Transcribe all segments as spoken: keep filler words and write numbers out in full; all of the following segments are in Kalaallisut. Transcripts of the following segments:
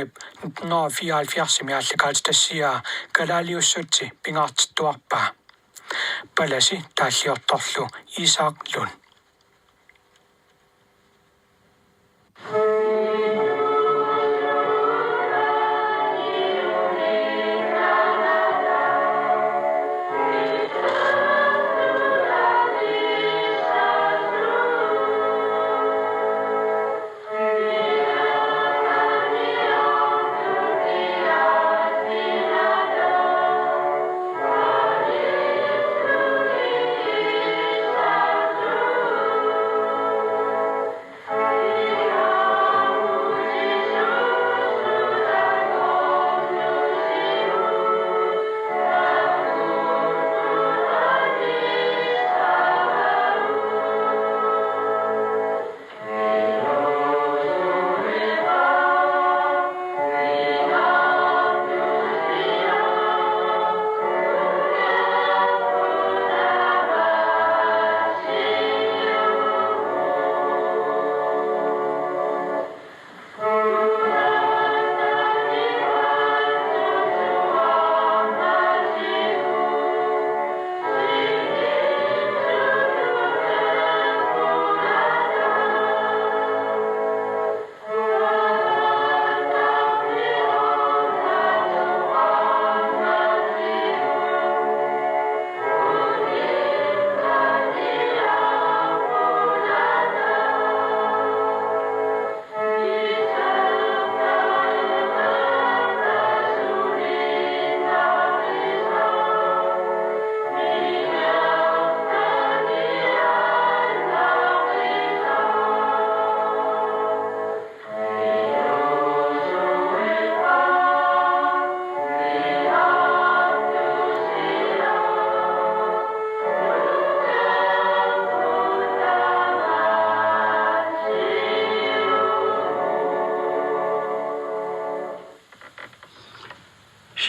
nitten hundrede og fireoghalvfjerdsimi aallakaatitassiaa kalaaliussutsi pingaartittuarpaa. Palasi taalliortorlu Isak Lund.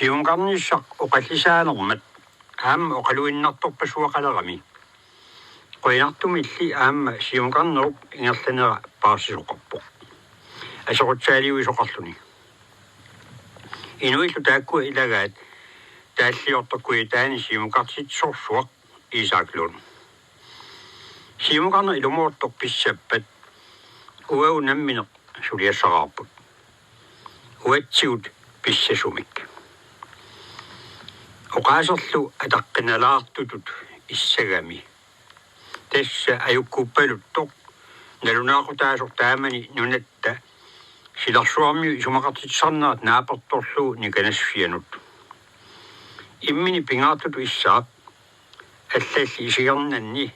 Siumukarnissaq oqallisaanermat aamma oqaluinnartorpassuaqalerami. Qujanartumilli aamma siumukarnerup ingerlanera paarsisoqarpoq. Aserutsaaliuisoqarluni. Inuillu taakkua ilagaat taalliortoq Kujataani siumukartitsisorsuaq Isak Lund. Siumukarneq ilumoortoq pissappat uagut nammineq suliassaraarput. Uatsigut pissasumik. Oqaaserlu ataqqinalaartutut issagami. Tassa ajukkuppaluttoq nalunaaqutaasoq taamani nunatta silarsuarmiut isumaqartitsisarnerat naapertorlugu nikanassianut. Imminut pingaartutut issaaq allalli isigernanni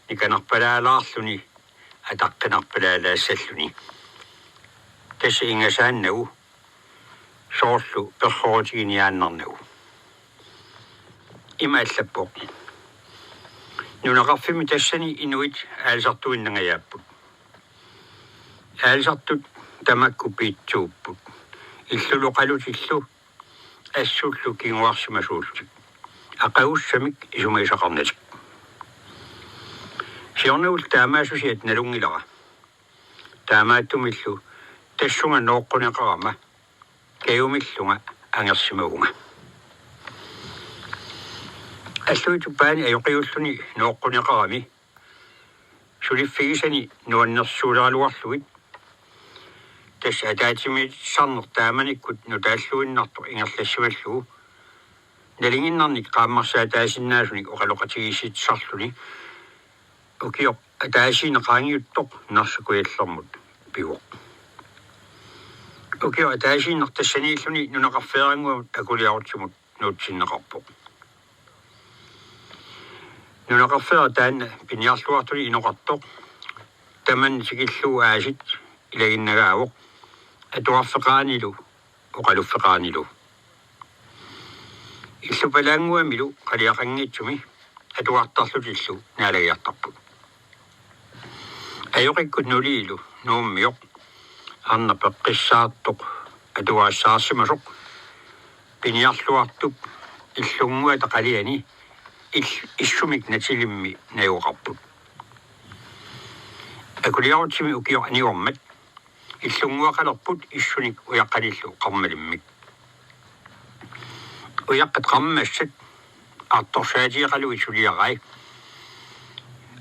nikanarpalaalaarluni ataqqinarpalaalaassalluni. Tassa ingasaannagu soorlu perroorutiginiaannarnagu. Ima allappoq: Nunaqarfimmi tassani inuit aalisartuinnangajaapput. Aalisartut tamakku piitsuupput. Illulu oqalutillu assullu kinguarsimasuullutik. Aqagussamik isumagisaqarnatik. Siornagullu taamaassusiat nalunngilara. Taamaattumillu tassunga nooqquneqarama kajumillunga angersimavunga. Alluitsup paani ajoqiulluni nooqquneqarami suliffigisani nuannersuuleraluarlugit. Tassa ataatsimiititsisarneq taamanikkut nutaalluinnartoq ingerlassimallugu nalinginnarnik qaammarsaataasinnaasunik oqaloqatigiissitsisarluni ukioq ataasiinnaq qaangiuttoq Narsaq Kujallermut pivoq. Ukioq ataasiinnaq tassaniilluni nunaqarfeerannguamut akuliarutsimut nuutsinneqarpoq. Nunaqarfeeraq taanna piniarluartuni inoqartoq tamanna tikillugu aasiit ilaginnagaavoq atuarfeqaranilu oqaluffeqaranilu. Illupalaannguamilu qaliaqanngitsumi atuartarlutillu naalagiartarput. Ajoqikkut nuliilu Nuummioq arnaq peqqissaartoq atugarissaarsimasoq piniarluartup illunnguata qaliani il-, issumik natilimmi najugaqarput. Akuliarutsimi ukioq anigormat illunnguaqalerput issunik ujaqqanillu qarmalimmik. Ujaqqat qarmassat artorsaatigeqalugit suliarai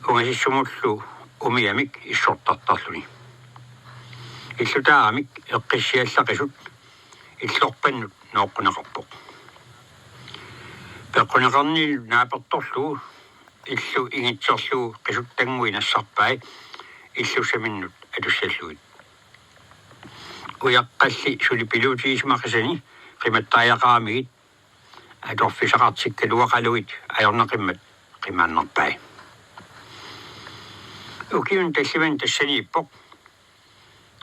ungasissumullu umiamik issortartarluni. Illutaaramik eqqissiallaqisut illorpannut nooqquneqarpoq. Peqquneqarnilu naapertorlugu illu ingitserlugu qisuttannguit nassarpai illussaminnut atussallugit. Ujaqqalli suli piluutigisimaqisani qimattariaqaramigit atorfissaqartikkaluaqalugit ajornaqimmat qimaannarpai. Ukiuni tallimani tassaniippoq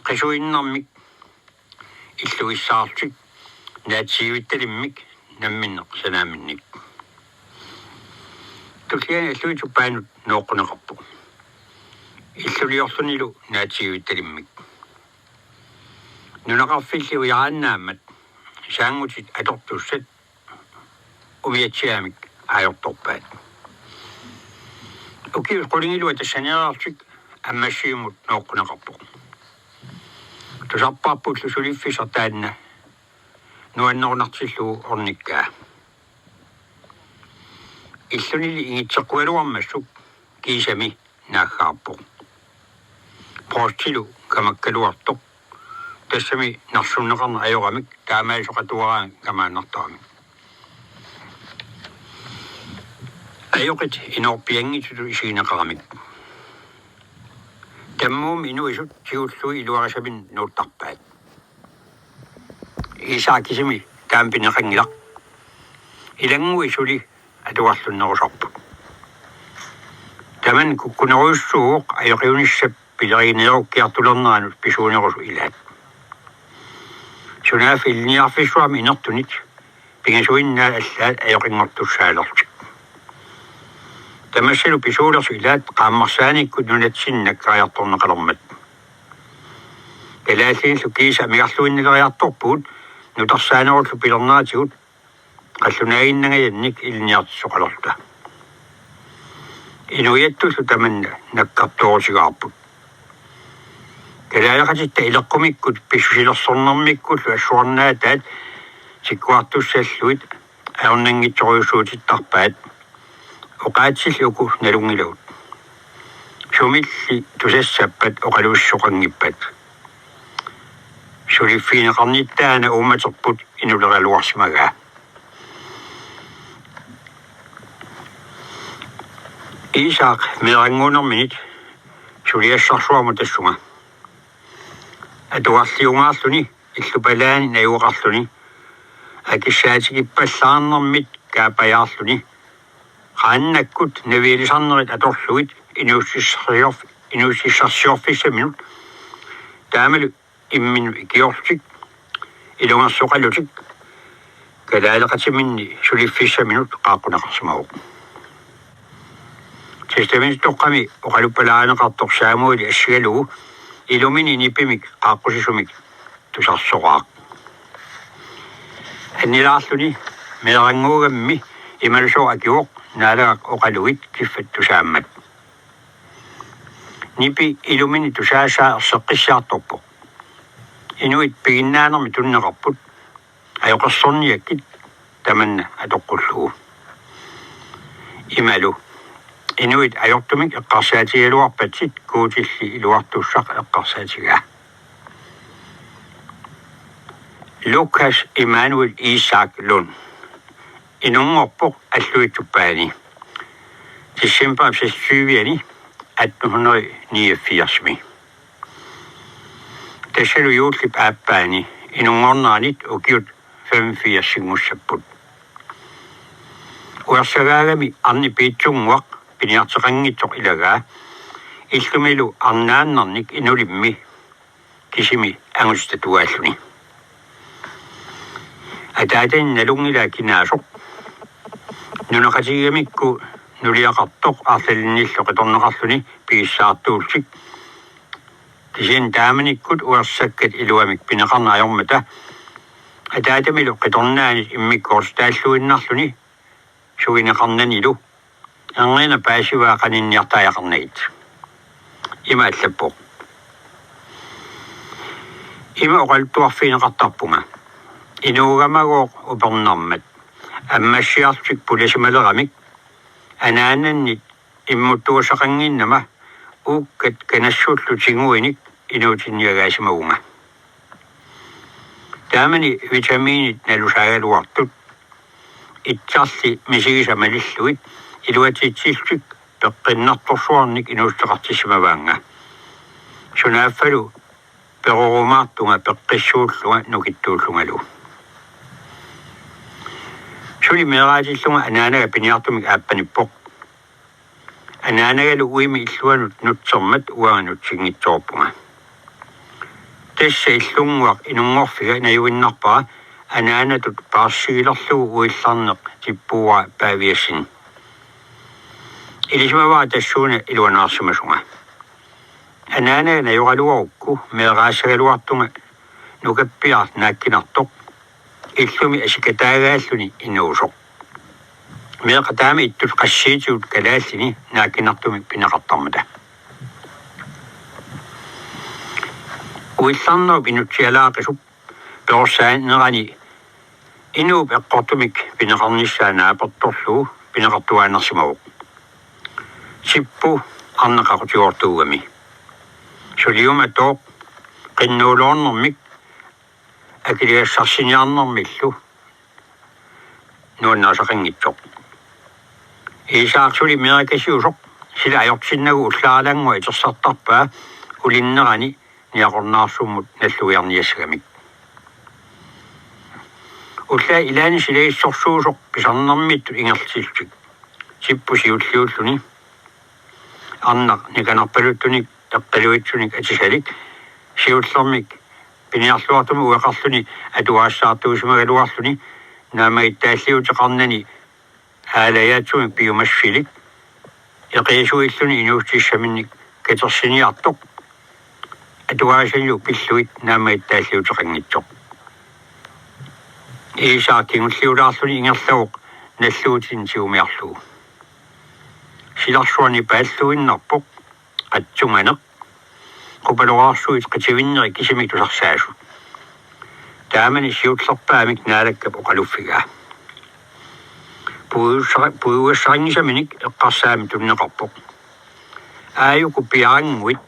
qisuinnarmik illugissaarlutik naatsiivittalimmik namminneq sanaaminnik. Tulliani alluitsup paanut nooqquneqarpoq. Illuliorlunilu naatsiivittalimmik. Nunaqarfilli ujaraannaammat saanngutit atortussat umiatsiaamik ajortorpaat. Ukiut qulingiluat tassaniarlutik ammassivimmut nooqquneqarpoq. Tusarparpullu suliffissaq taanna nuannerunartillugu ornikkaa. Illunili ingitseqqugaluarmassuk kiisami naaggaarpoq. Provstilu kamakkaluartoq. Tassami narsunneqarneq ajoramik taamaasoqatuaraangat kamaannartaramik. Ajoqit inoorpianngitsutut isigineqaramik. Tammuumi inuisut tigullugit iluarisaminnut nuuttarpaat. Iisaaq kisimi taama pineqanngilaq. Ilannguit suli atugarlunnerusarput. Tamanna kukkunerujussuuvoq ajoqiunissap pileriginerukkiartulerneranut pisuunerusoq ilaat. Sunaaffa ilinniarfissuarmi inertunit pingasuinnaat allaat ajoqinngortussaalerlutik. Tamassalu pisuulersoq ilaat qaammarsaanikkut nunatsinni nakkariartorneqalermat. Kalaallinillu kiisa amigarluinnaleriartorpugut nutarsaanerullu pilerneratigut qallunaaginnangajannik ilinniartitsisoqalerluta. Inuiattullu tamanna nakkartoorutigaarput. Kalaaleqatitta ileqqumikkut pissusilersornermikkullu assuarnaataat tikkuartussallugit ajornanngitsorujussuutittarpaat. Oqaatsilli uku nalunngilagut. Sumilli tusassappat oqaluussisoqanngippat? Suliffigineqarnittaana uummaterput inuleraluarsimagaa. Iisaaq meerannguunerminit suliassarsuarmut tassunga. Atugarliungaarluni illupalaani najugaqarluni akissaatigippallarnermit kaapajaarluni qaannakkut navialisarnerit atorlugit inuussissarsiorf-, inuussissarsiorfissaminut taamalu imminut ikiorlutik ilungersoqalutik kalaaleqatiminni suliffissaminut qaaqquneqarsimavoq. Testamentitoqqami oqaluppalaarineqartoq Samueli assigalugu ilumini nipimik qaaqqusisumik tusarsoraaq. Annilaarluni meerannguugammi imalusooq akivoq Naalagaq oqalugit kiffat tusaammat. Nipi ilumini tusaasaa erseqqissiartorpoq. Inuit piginnaanermik tunineqarput ajoqersorniakkit tamanna atoqqullugu. Imalu inuit ajortumik eqqarsaatigigaluarpatsit Guutilli iluartussaq eqqarsaatigaa. Lukas Emanuel Isak Lund inunngorpoq Alluitsup Paani decembarip seksogtyve-ani atten hundrede niogfirsimi. Tassalu juullip aappaani inunngorneranit ukiut femogfirsinngussapput. Uersagaagami arni piitsunnguaq piniarteqanngitsoq ilagaa illumilu arnaannarnik inulimmi kisimi angutitatuaalluni. Ataatani nalunngilaa kinaasoq nunaqqatigigamikku nuliaqartoq arlalinnillu qitornaqarluni pigissaartuullutik. Kisianni taamanikkut uersakkat iluamik pineqarneq ajormata ataatamilu qitornaanit immikkoortitaalluinnarluni sugineqarnanilu erngiineq paasivaa qaninniartariaqarnagit. Ima allappoq: Ima oqaluttuarfigineqartarpunga: Inuugamagooq upernarmat ammassiarlutik pulisimaleramik anaanannit immuttuussaqannginnama uukkat kanassullu tiguinik inuutinniagaasimavunga. Taamani vitaminit nalusaagaluartut itsarli misigisat malillugit iluatsitsillutik peqqinnartorsuarnik inuussuteqartissimavaannga. Sunaaffalu perorumaartunga peqqissuullunga nukittuullungalu. Suli meeraatillunga anaanaga piniartumik aappanippoq. Anaanagalu uimi illuanut nutsermat uanga nutsinngitsoorpunga. Tassa illunnguaq inunngorfiga najuinnarpara anaanatut paarsigilerlugu uillarneq Tippuuara Paaviassen. Ilisimavara tassuuna iluanaarsimasunga. Anaanaga najoraluarukku meeraasagaluartunga nukappiaq naakkinartoq illumi asikataagaalluni inuusoq. Meeqqat taama ittut qassiitigut kalaallini naakkinartumik pineqartarmata. Uillarnerup inutsialaaqisup perorsaanerani inuup eqqortumik pineqarnissaa naapertorlugu pineqartuaannarsimavoq. Tippu arnaq qaqutigoortuugami. Suliumatooq qinnuuloornermik akiligassarsiniarnermillu nuannarisaqanngitsoq. Iisaaq suli meerakasiusoq sila ajortinnagu ullaaralannguaq itersartarpaa ulinnerani niaqornaarsummut nallugiarniassagamik. Ullaaq ilaanni silagissorsuusoq pisarnermittut ingerlatillutik Tippu siulliulluni arnaq nikanarpaluttunik eqqiluitsunik atisalik siullermik piniarluartumik ueqarluni atugarissaartuusimagaluarluni naammagittaalliuuteqarnani aalajaatsumik piumassilik eqiisuilluni inuussutissaminnik katersiniartoq atugarisanilu pillugit naammagittaalliuuteqanngitsoq. Iisaaq kingulliulaarluni ingerlavoq nalluutinik tigumiarlugu. Silarsuarni paalluinnarpoq qatsunganeq qupaloraarsuit qitivinneri kisimik tusarsaasut. Taamani siullerpaamik Naalakkap oqaluffigaa. Puigussara-, puigussarinngisaminik eqqarsaamik tunineqarpoq. Aajuku piarannguit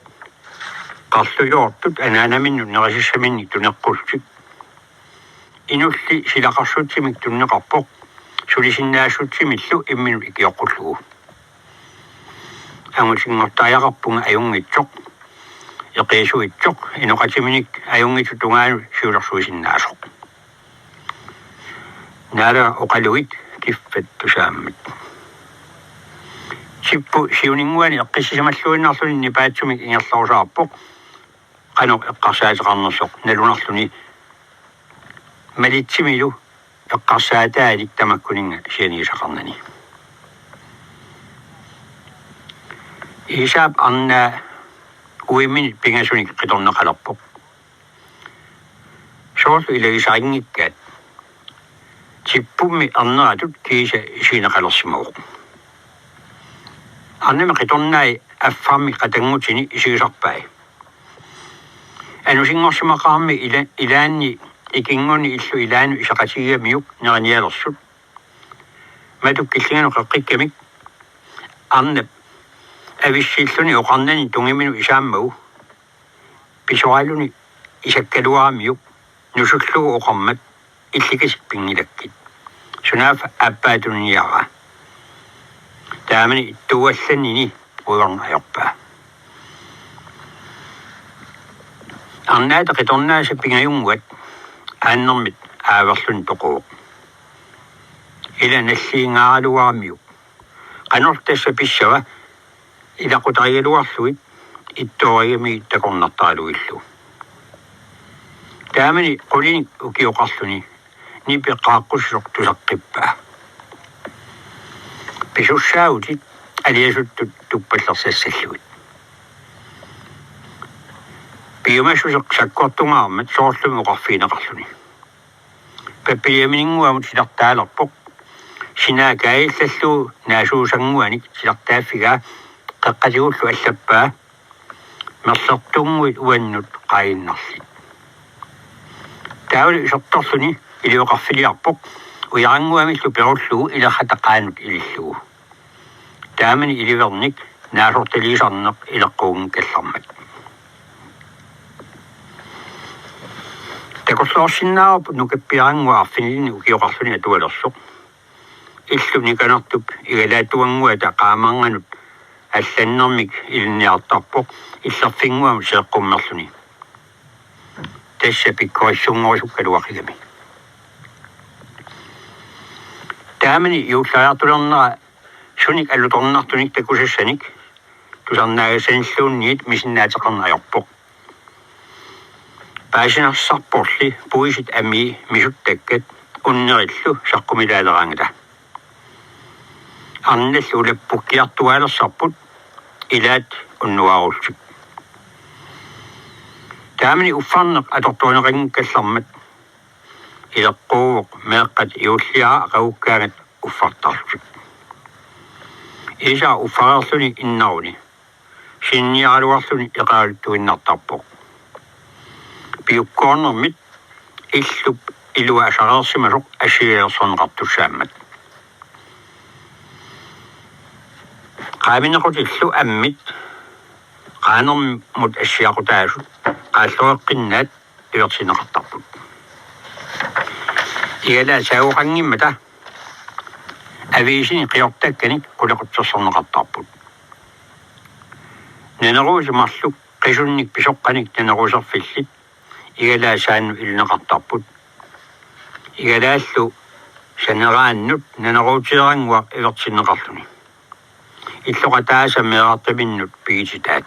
qarlujoortut anaanaminnut nerisassaminnik tuneqqullutik. Inulli silaqarsutsimik tunineqarpoq sulisinnaassutsimillu imminut ikioqqullugu. Angutinngortariaqarpunga ajunngitsoq, eqiisuitsoq, inoqatiminik ajunngitsut tungaanut siulersuisinnaasoq. Naalaga oqalugit kiffat tusaammat. Tippu siuninnguani eqqissisimalluinnarluni nipaatsumik ingerlarusaarpoq qanoq eqqarsaateqarnersoq nalunarluni malitsimilu eqqarsaataanik tamakkuninnga sianigisaqarnani. Iisaap arnaa uiminit pingasunik qitornaqalerpoq. Soorlu ilagisarinngikkaat Tippummi arneratut kiisa isigineqalersimavoq. Arnami qitornaai affarmik qatanngutini isigisarpai. Anusinngorsimaqaarmi ila-, ilaanni ikinngunni illu ilaannut iseqatigigamiuk nerinialersut. Matuk killinganut qeqqikkamik arnap avissilluni oqarnani tungiminut isaammagu pisoraalluni isakkaluaramiuk nusullugu oqarmat: Illikasik pinngilakkit. Sunaaffa aappaa tuniniaraa. Taamani ittuuallannini uivarneq ajorpaa. Arnaata qitornaasa pingajunnguat aannermit aaverluni toquvoq. Ila nalliingaaraluaramiuk. Qanorlu tassa pissava ilaqutarigaluarlugit ittoorigamigit takornartaralugillu. Taamani qulinik ukioqarluni nipi qaaqqusisoq tusaqqippaa. Pisussaavutit aliasuttut tuppallersassallugit. Piumassuseq sakkortungaarmat soorlumi oqarfigineqarluni. Pappiliamininnguamut silartaalerpoq. Sinaa kaajillallugu naasuusannguanik silartaaffigaa qeqqatigullu allappaa: Merlertunnguit uannut qaaginnarlit. Taavalu isertorluni iliveqarfiliarpoq, ujarannguamillu perullugu ilerrata qaanut ilillugu. Taamani ilivernik naasortaliisarneq ileqquunngikkallarmat. Takorloorsinnaavarput nukappiarannguaq arfinilinnik ukioqarluni atualersoq. Illup nikanartup igalaatuannguata qaamarnganut allannermik ilinniartarpoq illerfinnguamut seeqqummerluni. Tassa pikkorissunngorisukkaluaqigami. Taamani juullariartulernera sunik alutornartunik takusassanik tusarnaagassanilluunniit misinnaateqarneq ajorpoq. Paasinarsarporli puisit amii misuttakkat unnerillu saqqumilaaleraangata. Arnallu ulappukkiartuaalersarput ilaat unnuaarullutik. Taamani uffarneq atortuunneqanngikkallarmat ileqquuvoq meeqqat juulliaat aqagukkaangat uffartarlutik. Iisaaq uffareerluni innaruni sinniaraluarluni eqaaluttuinnartarpoq. Piukkoornermit illup ilua asareersimasoq assigilersorneqartussaammat. Qaaminequtillu ammit qaanermut assiaqutaasut qaalloreqqinnaat ivertinneqartarput. Igalaat saagoqanngimmata aviisini qiortakkanik qulequtsersorneqartarput. Naneruutit marluk qisunnik pisoqqanik naneruuserfillit igalaat saannut ilineqartarput. Igalaallu saneraannut naneruuteerannguaq ivertinneqarluni. Illoqataasa meerartaminnut pigititaat.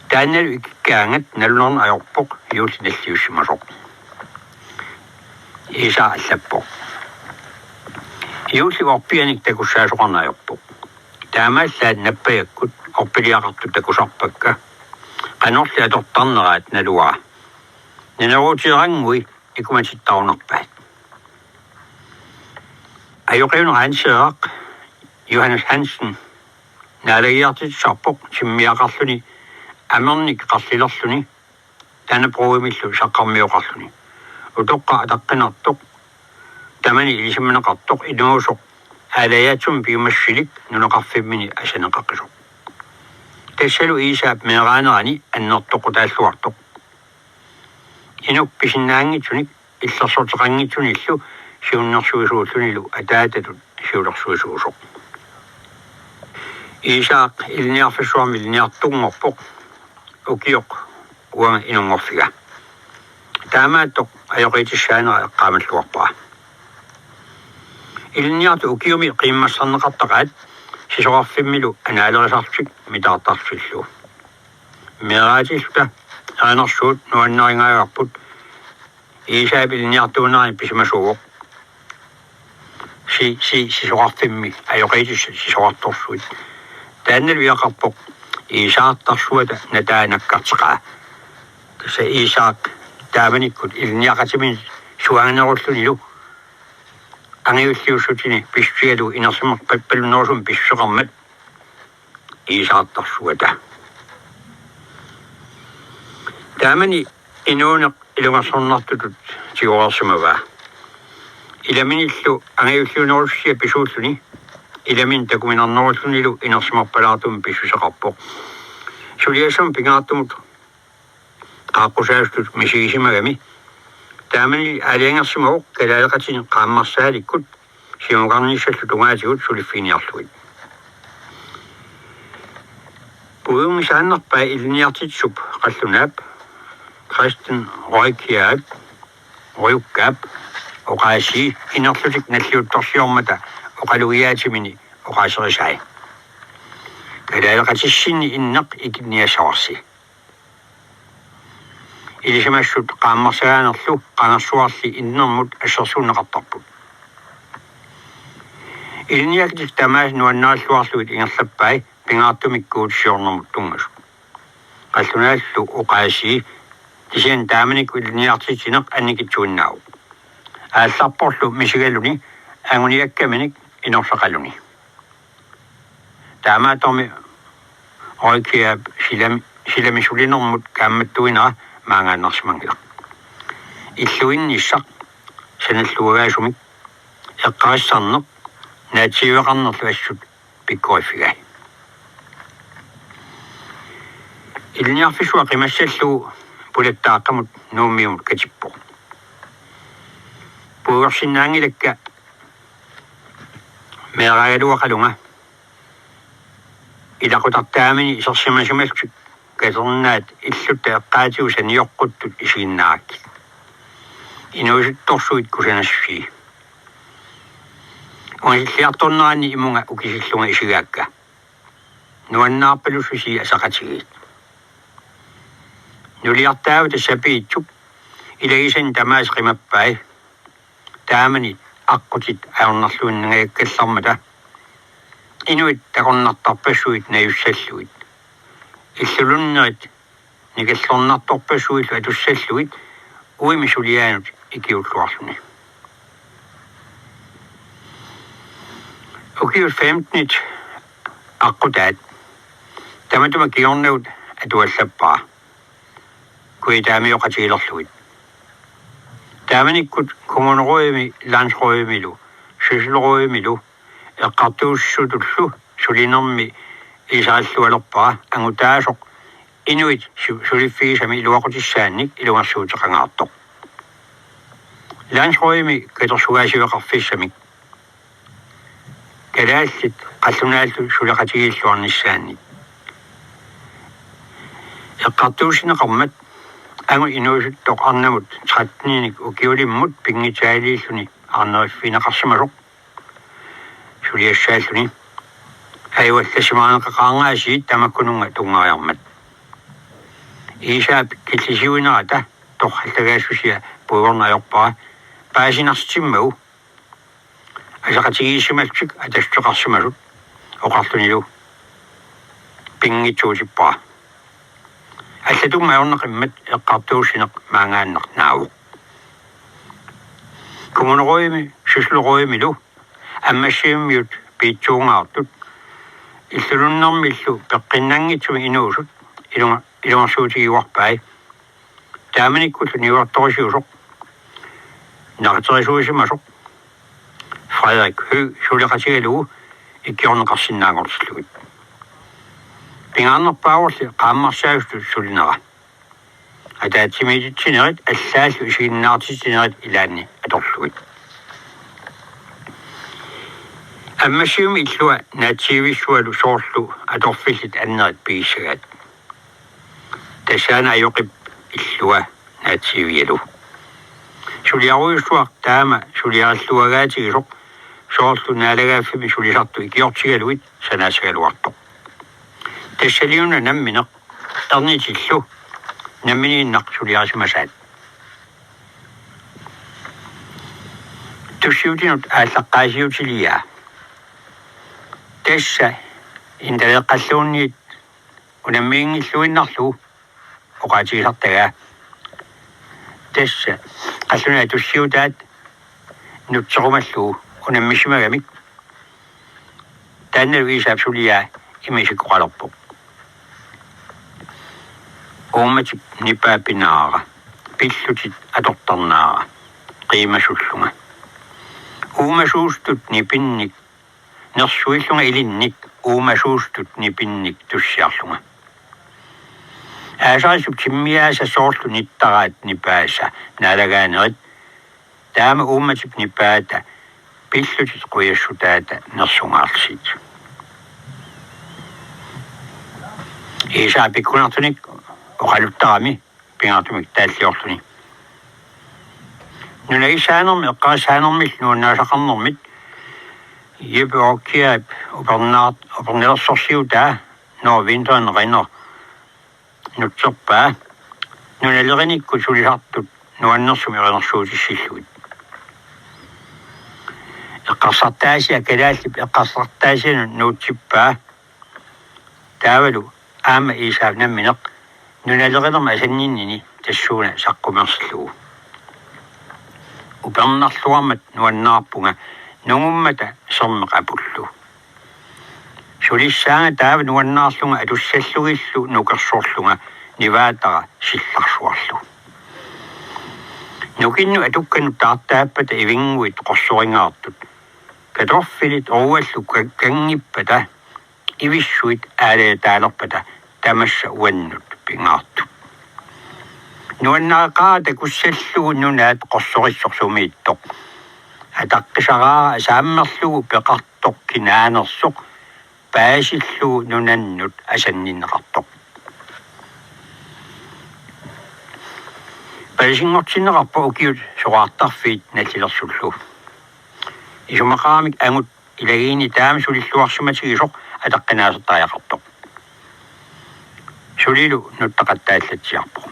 Taannalu ikikkaangat nalunarneq ajorpoq juulli nalliussimasoq. Iisaaq allappoq: Juullip orpianik takussaasoqarneq ajorpoq. Taamaallaat nappajakkut orpiliaqartut takusarpakka. Qanorli atortarneraat naluara. Naneruuteeranngui ikumatittaarunarpaat. Ajoqiuneq Hanseeraq Johannes Hansen naalagiartitsisarpoq timmiaqarluni amernik qarlilerluni Dannebrogimillu saqqarmioqarluni. Utoqqaq ataqqinartoq tamani ilisimaneqartoq inuusoq aalajaatsumik piumassusilik nunaqarfimmini asaneqaqisoq. Tassalu Iisaap meeraanerani annertoqutaalluartoq. Inuk pisinnaanngitsunik illersorteqanngitsunillu siunnersuisuullunilu ataatatut siulersuisuusoq. Iisaaq ilinniarfissuarmi ilinniartunngorpoq ukioq uanga inunngorfiga. Taamaattoq ajoqiitissaanera eqqaamalluarpara. Ilinniartut ukiumi qiimmassarneqartaqaat sisorarfimmilu anaalerisarlutik mitaartarlutillu. Meeraatilluta erinarsuut nuannarigaavarput Iisaap ilinniartuunerani pisimasuuvoq: Si, si, sisorarfimmi ajoqiitissat sisorartorsuit. Taannalu piaqarpoq Iisaartarsuata nataa nakkarteqaa. Tassa Iisaaq taamanikkut ilinniaqatiminit suanganerullunilu angajulliussutini pissusigalugu inersimarpalunnerusumik pissuseqarmat Iisaartarsuata. Taamani inuuneq ilungersornartutut tigoreersimavaa. Ilaminillu angajulliunerususia pisuulluni, ilaminni takuminarnerullunilu inersimarpalaartumik pissuseqarpoq. Suliassamut pingaartumut qaaqqusaasutut misigisimagami. Taamani aalajangersimavoq kalaaleqatini qaammarsaalikkut siumukarnissallu tungaatigut suliffiginiarlugit. Puiunngisaannarpai ilinniartitsisup qallunaap Christian Rojkiaap, Rojukkaap, oqaasii inerlutik nalliuttorsiormata oqalugiaatimini oqaaserisai: Kalaaleqatissinni inneq ikinniassavarsi. Ilisimassut qaammarsagaanerlu qangarsuarli innermut assersuunneqartarput. Ilinniakkatit tamaasa nuannarilluarlugit ingerlappai pingaartumik Guutisiornermut tunngasut. Qallunaallu oqaasii kisianni taamanikkut ilinniartitsineq annikitsuinnaavoq. Aallarporlu misigaluni anguniakkaminik inorsaqaluni. Taamaattormi Rojkiaap silami, silami sulinermut kaammattuinera maangaannarsimanngilaq. illuinnissaq sanalluagaasumik eqqarissarneq naatsiiveqarnerlu assut pikkoriffigai. Ilinniarfissuaq qimassallugu pulattaaqqamut Nuummiumut katippoq. Puiorsinnaanngilakka meeraagaluaqalunga ilaqutartaamini isersimasimallutik katernaat illutta eqqaatigut sanioqquttut isiginnaarakkit. Inuusuttorsuit kusanassusii. Ungasilliartornerani imunga ukisillunga isigaakka. Nuannaarpalussusii asaqatigiit. Nuliartaavata sapiitsup ilagisani tamaasa qimappai. Taamani aqqutit ajornarluinnangajakkallarmata inuit takornartarpassuit najussallugit. Illulunnerit nikallornartorpassuillu atussallugit uimi suliaanut ikiulluarluni. Ukiut femtenit aqqutaat tamatuma kingornagut atuallappaa. Kujataamioqatigilerlugit. Taamanikkut kommunerådimi, landsrådimilu, sysselrådimilu eqqartuussisutullu sulinermi ilisarallualerpara angutaasoq inuit su-, suliffigisami iluaqutissaannik ilungersuuteqangaartoq. Landsrådimi katersugaasiveqarfissamik kalaallit qallunaallu suleqatigiilluarnissaannik. Eqqartuussineqarmat angut inuusuttoq arnamut tretteninik ukiulimmut pinngitsaaliilluni arneriffigineqarsimasoq suliassaalluni ajuallassimaarneqaqaarngaasiit tamakkununnga tunngariarmat. Iisaap killisiuinerata torrallagaassusia puigorneq ajorpara paasinarsitimmagu asaqatigiissimallutik atassuteqarsimasut oqarlunilu pinngitsuutippara. Allatut ajornaqimmat eqqartuussineq maangaannaq naavoq. Kommunerådimi sysselrådimilu Ammassivimmiut piitsuungaartut illulunnermillu peqqinnanngitsumik inuusut ilunga-, ilungersuutigiuarpai. Taamanikkullu niuertorisiusoq naqiterisuusimasoq Frederik Høegh suleqatigalugu ikiorneqarsinnaanngortillugit. Pingaarnerpaavorli qaammarsaasutut sulinera. Ataatsimiititsinerit allaallu isiginnaartitsinerit ilaanni atorlugit. Ammassivimmi illua naatsiivissualu soorlu atorfillit annerit pigissagaat. Tassaana ajoqip illua naatsiivigalu. Suliarujussuaq taama suliarilluagaatigisoq soorlu naalagaaffimmi sulisartut ikiortigalugit sanaassagaluartoq. Tassaliuna nammineq ernitillu namminiinnaq suliarisimasaat. Tussiutinut aallaqqaasiutiliaa. Tassa intaleeqqalluunniit unammiginngilluinnarlugu oqaatigisartagaa. Tassa qallunaat tussiutaat nutserumallugu unammisimagamik. Taannalu Iisaap suliaa ima isikkoqalerpoq. Uummatip nipaa pinaara. Pillutit atortarnaara. Qiimasullunga. Uumasuusutut nipinnik. Nersuillunga ilinnik uumasuusutut nipinnik tussiarlunga. Aasarissup timmiaasa soorlu nittaraat nipaasa naalagaanerit. Taama uummatip nipaata pillutit qujassutaata nersungaarlutik. Iisaap pikkunartunik oqaluttarami pingaartumik taalliorluni. Nunagissaanermi eqqarissaanermillu nuannaasaqarnermit Jeppe Aakjærip upernaart-, upernalersorsiutaa Når vinteren rinder nutserpaa nunalerinikku sulisartut nuannersumik erinarsuutissillugit. Eqqarsartaasia kalaallip eqqarsartaasianut nuutsippaa. Taavalu aamma Iisaap nammineq nunalerinermi asanninnini tassuuna saqqumersillugu. Upernarluarmat nuannaarpunga nungummata sermeq apullu. Sulissaanga taava nuannaarlunga atussallugillu nukersorlunga nivaatara sillarsuarlu. Nukinnut atukkanut taartaappata ivinnguit qorsoringaartut, kartoffelit oruallu ka-, kanngippata ivissuit aalajataalerpata tamassa uannut pingaartut. Nuannaaqaaq takussallugu nunaat qorsorissoq sumiittoq. Ataqqisaraara saammerlugu peqartoq kinaanersoq paasillugu nunannut asanninneqartoq. Palasinngortinneqarpoq ukiut soraartarfiit nallilersullu. Isumaqaramik angut ilagiinni taama sulilluarsimatigisoq ataqqinaasertariaqartoq. Sulilu nuttaqattaallatsiarpoq.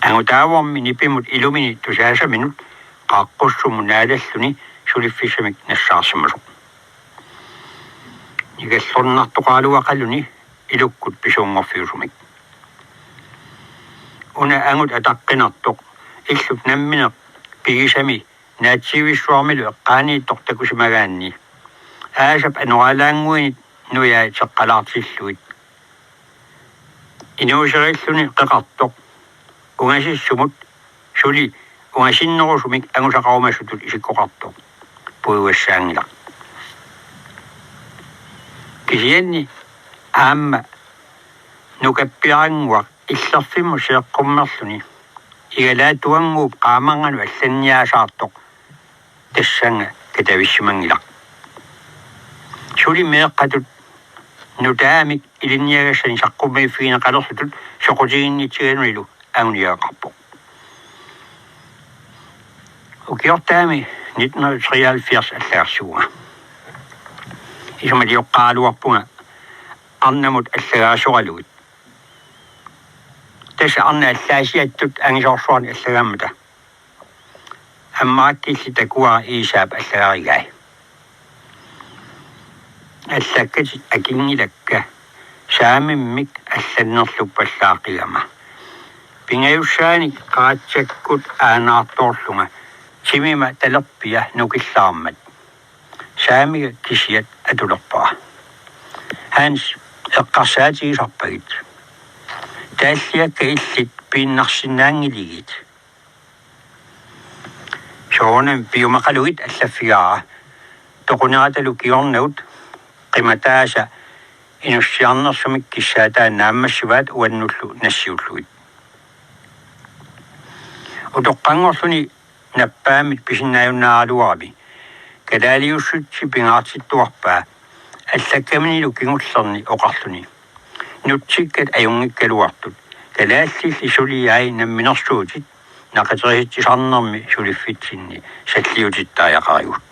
Angutaavormi nipimut ilumini tusaasaminut qaaqqussumut naalalluni suliffissamik nassaarsimasoq. Nikallornartoqaraluaqaluni ilukkut pisuunngorfiusumik. Una angut ataqqinartoq illup nammineq pigisami naatsiivissuarmilu eqqaaniittoq takusimagaanni aasap anoralaannguinit nujai teqqalaartillugit inuuserilluni qeqartoq ungasissumut suli ungasinnerusumik angusaqarumasutut isikkoqartoq puiguassaanngilaq. Kisianni aamma nukappiarannguaq illerfimmut seeqqummerluni igalaatuannguup qaamarnganut allanniaasaartoq tassannga katavissimanngilaq. Suli meeqqatut nutaamik ilinniagassanik saqqummiiffigineqalersutut soqutiginnitsigalunilu anguniagaqarpoq. Ukiortaami nitten hundrede treoghalvfjerds allagarsivunga. Isumalioqqaaraluarpunga arnamut allagaasoralugit. Tassa arnat allaasiattut angisoorsuarnik allagaammata. Ammarakkilli takuara Iisaap allagarigai. Allakkatit akinngilakka saamimmik allannerluppallaaqigama. Pingajussaanik qaratsakkut aanaartoorlunga timima talerpia nukillaarmat. Saamiga kisiat atulerpara. Hans, eqqarsaatigisarpagit. Taalliakka illit piinnarsinnaanngiligit. Soorunami piumaqalugit, allaffigaara. Toquneratalu kingornagut qimataasa inussiarnersumik kissaataa naammassivaat uannullu nassiullugit. Utoqqanngorluni nappaammit pisinnaajunnaaraluarami kalaaliussutsi pingaartittuarpaa allakkaminilu kingullerni oqarluni: Nutsikkat ajunngikkaluartut, kalaallilli suliai namminersuutit naqiterisitsisarnermi suliffitsinni salliutittariaqarigut.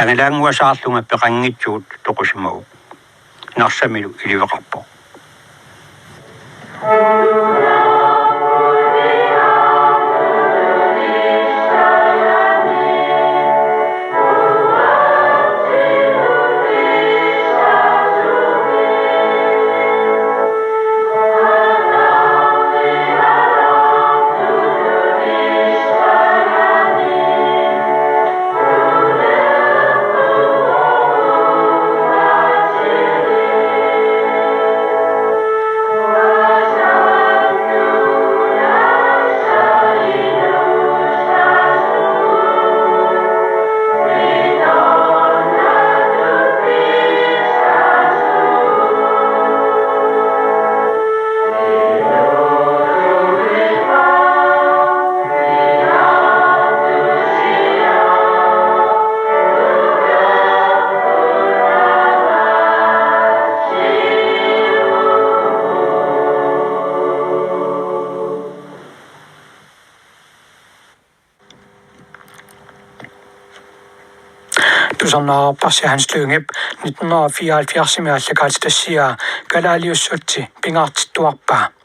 Angalaannguasaarlunga peqanngitsugut toqusimavoq. Narsamilu iliveqarpoq. Tusarnaarparsi Hans Lyngep nitten hundrede og fireoghalvfjerdsimi aallakaatitassiaa kalaaliussutsi pingaartittuarpaa.